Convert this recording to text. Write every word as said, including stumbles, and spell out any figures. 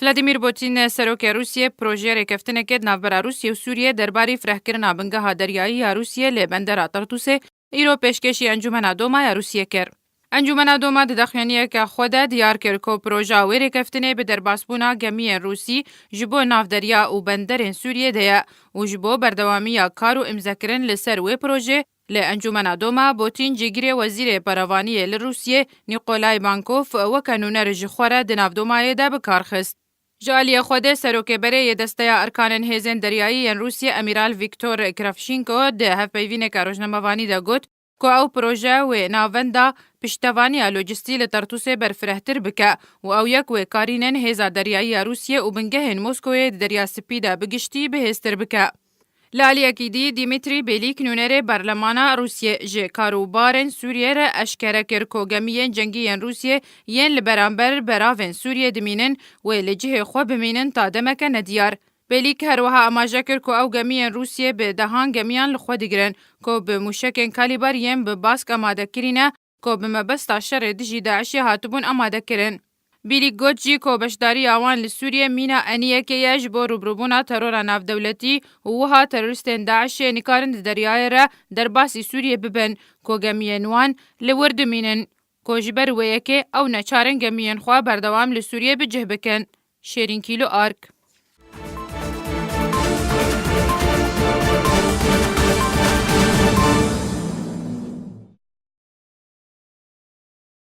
Vladimir Putin, serokê Rûsiyê, projeyê rêkeftinekê di navbera Rûsiyê û Sûriyê derbarî firehkirina bingeha deryayî ya Rûsiyê li bendera Tartûsê îro pêşkêşî Encûmena Doma ya Rûsiyê kir. Encûmena Doma di daxuyaniyeke xwe de diyar kir ku proja wê rêkeftinê bi derbasbûna gemiyên Rûsî ji bo navderya û benderên Sûriyê de ye û ji bo berdewamiya kar û îmzekirin li ser wê projê li Encûmena Doma Putin cîgirê Wezîrê Berevaniyê li Rûsiyê Nîkolay Bankov weke nûner ji xwe re di nav Domayê de bi kar xist. Ji aliyê xwe de serokê berê yê Desteya Erkanên Hêzên Deryayî yên Rûsiyê Emîral Vîktor Krafşînko di hevpeyvîneke rojnamevanî de got ku ew proje wê navenda piştevaniya lojistî li Tartûsê berfirehtir bike û ew yek wê karînên hêza deryayî ya Rûsiyê û bingehên Moskoyê di Derya Spî de bi giştî bihêztir bike. Li aliyekî dî, Dîmîtrî Bêlîk, nûnerê berlemana Rûsiyê, ji karûbarên Sûriyê re eşkere kir ku gemiyên cengî yên Rûsiyê yên li beramber beravên Sûriyê dimînin wê li cihê xwe bimînin ta demeke nediyar. Bêlîk her wiha amaje kir ku ew gemiyên Rûsiyê bi dehan gemiyan li xwe digirin ku bi mûşekên kalîber yên bi bask amade kirî ne, ku bi mebesta şerê dijî DAIŞê hatibûn amade kirin. Bîlîk got jî ku beşdariya wan li Sûriyê mîna eniyekê ye ji bo rûbirûbûna terora navdewletî û wiha terorîstên DAIŞê nikarin di deryayê re derbasî Sûriyê bibin ku gemiyên wan li wir dimînin, ku ji ber wê yekê ew neçar in gemiyên xwe berdewam li Sûriyê bi cih bikin. Şêrîn Kîlo Ark.